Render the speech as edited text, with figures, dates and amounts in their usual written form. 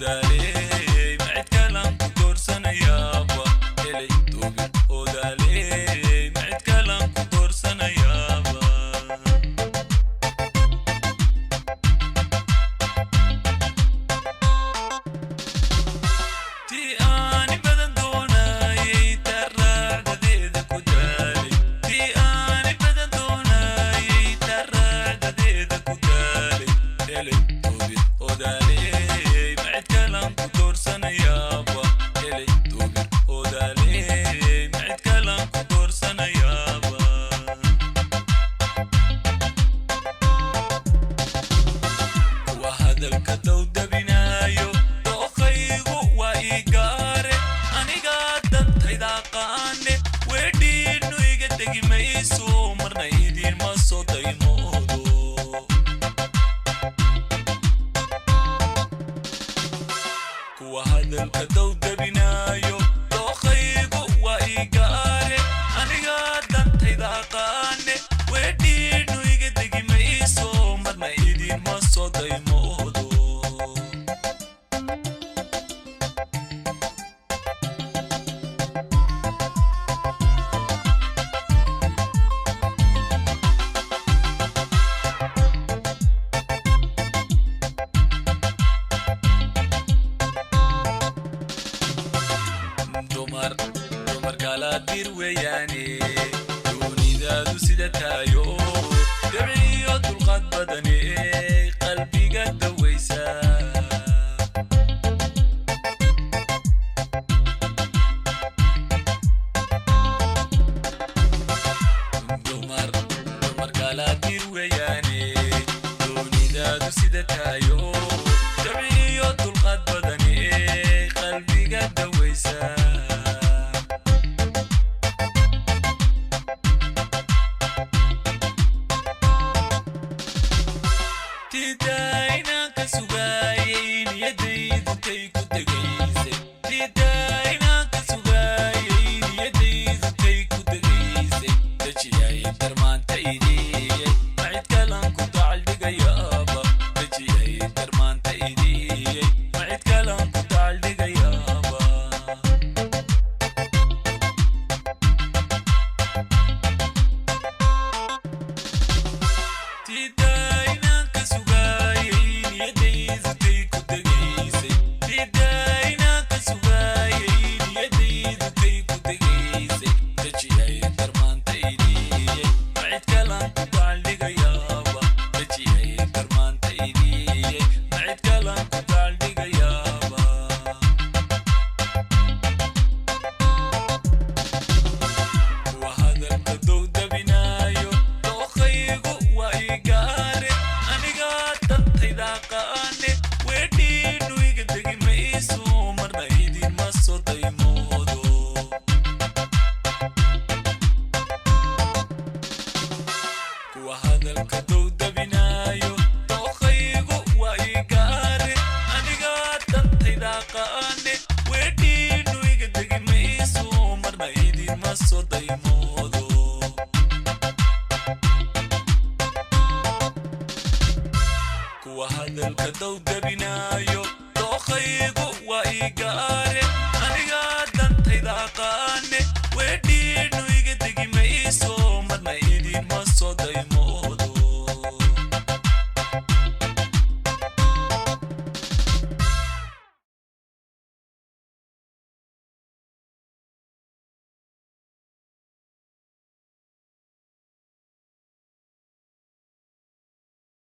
Odaaley, ma cid kalan ku doorsanayaaba? Helay doobir odaaley, ma cid kalan ku doorsanayaaba? Tii aani badan doonayay, taa raacdadeeda ku daalay. Tii aani badan doonayay, taa raacdadeeda ku daalay. Helay doobir odaaley, ma cid kalan ku doorsanayaaba? Helay doobir odaaley, ma cid kalan ku doorsanayaaba? Kuwa hadalka dowdabinaayo, dookhaygu waa ii gaare. Aniga dantayda qaane, weedhiinnu iga tegi mayso, marna idiinma soo daymoodo. Kuwa hadalka dowdabinaayo, dookhaygu waa ii gaare. Aniga dantayda qaane, weedhiinnu iga tegi mayso, marna idiinma soo daymoodo. Dumar dumar kala dir weeyaane, doonidaadu sida taayo, dabciyo dulqaad badane, qalbiga dawaysa. Dumar dumar kala dir weeyaane, doonidaadu sida taayo, dabciyo dulqaad badane, qalbiga dawaysa. Tidaynaan ka sugaayay, niyadaydu tay ku tegaysay. Tidaynaan ka sugaayay, niyadaydu tay ku tegaysay. Dejiyay darmaanta idiyey, ma cid kalan ku dacaldhigayaaba? Dejiyay darmaanta idiyey, ma cid kalan ku dacaldhigayaaba? Tidaynaan ka sugaayay, niyadaydu tay ku tegaysay. Tidaynaan ka sugaayay, niyadaydu tay ku tegaysay. Dejiyay darmaanta idiyey, ma cid kalan ku dacaldhigayaaba? Dejiyay darmaanta idiyey, ma cid kalan ku dacaldhigayaaba? Kuwa hadalka dowdabinaayo, dookhaygu waa ii gaare. Aniga dantayda qaane, weedhiinnu iga tegi mayso, marna idiinma soo daymoodo. Kuwa hadalka dowdabinaayo, dookhaygu waa ii gaare. Aniga dantayda qaane, weedhiinnu iga tegi mayso, marna idiinma soo daymo.